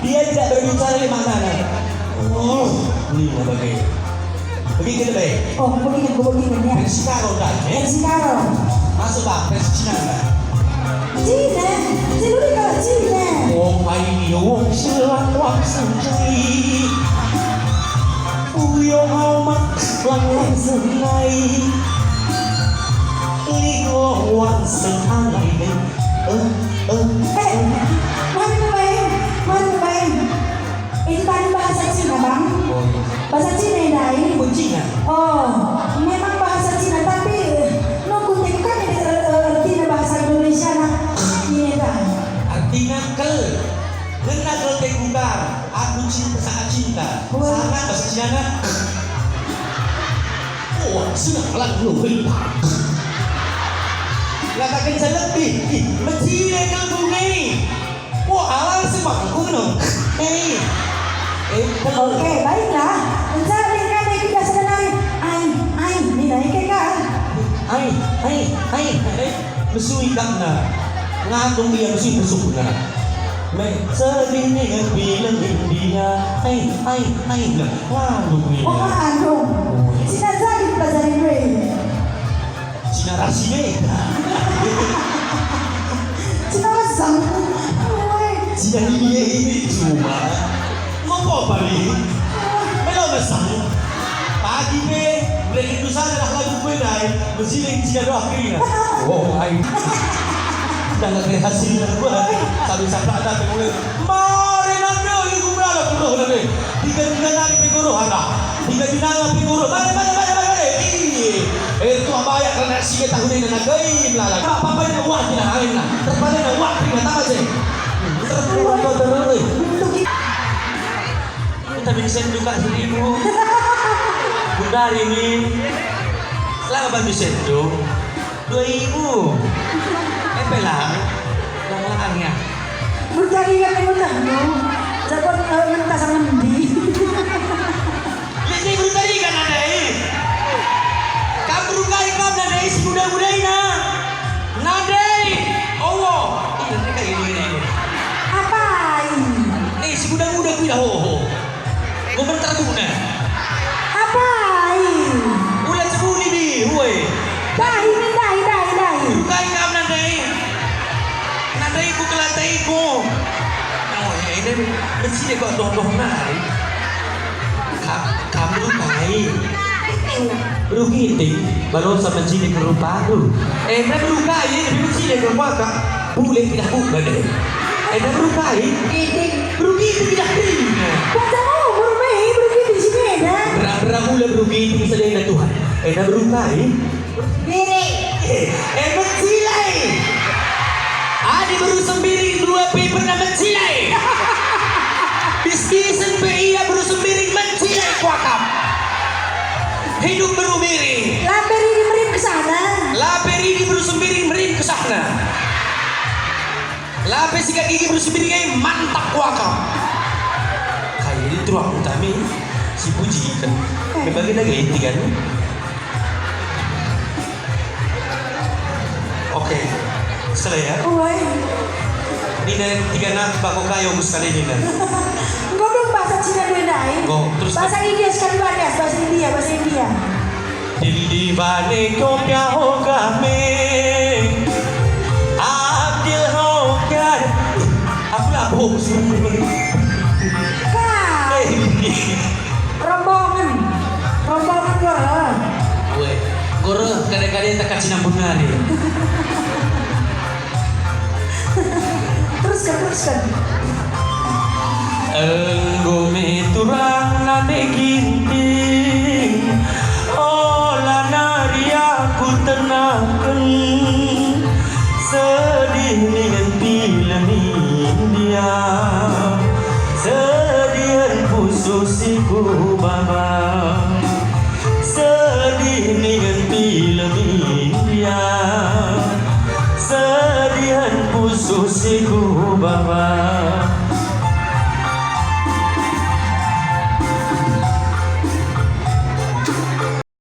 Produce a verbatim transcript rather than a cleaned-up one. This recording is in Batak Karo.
Dia tidak berbicara lima nana. Oh, lima bagi. Bagi ke lebih. Oh, begini, begini ya. Versi Karo tadi. Versi Karo. Masuk tak versi Cina? Cina, Cina kalau Cina. Oh, ai yo wong selang wang senjai. Uyo hau mak lang wang senai. Ligo wang senalai. Eh, eh, eh. Mari main, mari main. Itu tadi bahasa Cina, Bang. Oh, iya. Bahasa Cina ya, Dai? Bukan Cina. Oh, memang bahasa Cina, tapi, eh, nunggu tengkan ini, eh, eh, artinya bahasa Indonesia, nah. Ini, Dai. Artinya kel. Ngena kel tenggugar. Aku cinta, sangat cinta. Wah. Sangat bahasa Cina, nah. Wah, senang lagu. Katakan saya lebih. Ih, mecile kampung ini. Wah, alang semangkuk no. Eh. Eh, betul. Oke, baiklah. Mencari kami kita sebenarnya. Ai, ai, nilai ke kan? Ai, ai, ai. Eh, mesui kamna. Ngandung ia mesui besukna. Me, sedih nih film India. Ai, ai, ai. Nah, ngandung ia. Oh, ngandung. Oh, iya. Sina jadi pelajarin gue. Cina rasi e. Cina mesang. Woi. Cina ini e, ini cuma. Ngopo bali? Melo mesang. Pagi pe, mereka tu sana dah lagu kue dai, bersiling Cina doang kerina. Oh, ai. Dah nggak kena hasil dah gua. Sambil saklak dah, Mari nande iku melala kuroh nande. Tiga-tiga nari pe kuroh anda. Tiga-tiga nari pe kuroh. Mari, mari, mari, mari, mari. Iye. Eh, tua bayak kerana si tahun ini nande melala. Apa-apa ini wah tidak lain lah. Terpadu wah terima kasih. Terpadu terus. Tapi sendu Kak seribu. Bundari ini. Selamat bantu sendu. Dua ribu. Epe lang. Lang-lang ya. Bundari kan yang utah lu. Jago, eh, mentah sama endi. Lagi bundari kan ada, eh. Kamu rukai kam ada, eh, si muda-muda ini. Nadai! Allah! Ih, nanti kayak gini, gini, gini. Apai? Eh, si muda-muda ku dah, ho, ho. Gua bentar guna. Apai? Ulah cebuni di, woi. Dahi, dahi, dahi, dahi. Rukai kam nadai. Nadai ku kelatai ku. Oh, ya, ini mesti deh kok dodoh nari. Ka-, kamu rukai. Beru Ginting, balosa mencili kerupaku. Enda beru kai, enda mencili kerupaku. Bule tidak buka deh. Enda beru kai. Ginting. Beru Ginting tidak terima. Baca umur meh, beru Ginting si enda. Berang-berang mula beru Ginting sedena Tuhan. Enda beru kai. Diri. Eh, mencilai. Adi beru Sembiring dua pe pernah mencilai. Biskisen pe ia beru Sembiring mencilai kuakap. Hidup beru Biring. La pe ridi merim ke sana. La pe ridi beru Sembiring merim ke sana. La pe sikat gigi beru Sembiring ai mantap kuakap. Kai ini tuang utami si puji kan. Kembali lagi inti kan. Oke, selai ya. Woi. Nina tiga nak bako kayo ku sekali nina. Enggo dong bahasa Cina dua ndai. Enggo, terus bahasa India sekali banyak, bahasa India, bahasa India. Dil divane ko pya hoga me, ab dil hoga. Aku lah bohong sih. Kak. Eh, ini. Rombongan, rombongan gua. Weh, gua kade-kade tak kaci nampun nari. Teruskan, teruskan. Enggo me turang nande Ginting, ola nari aku tenaken. Sedih ningen pilem India, sedihen pusuh si ku baba. Sedih ningen pilem India, sedihen pusuh si ku baba.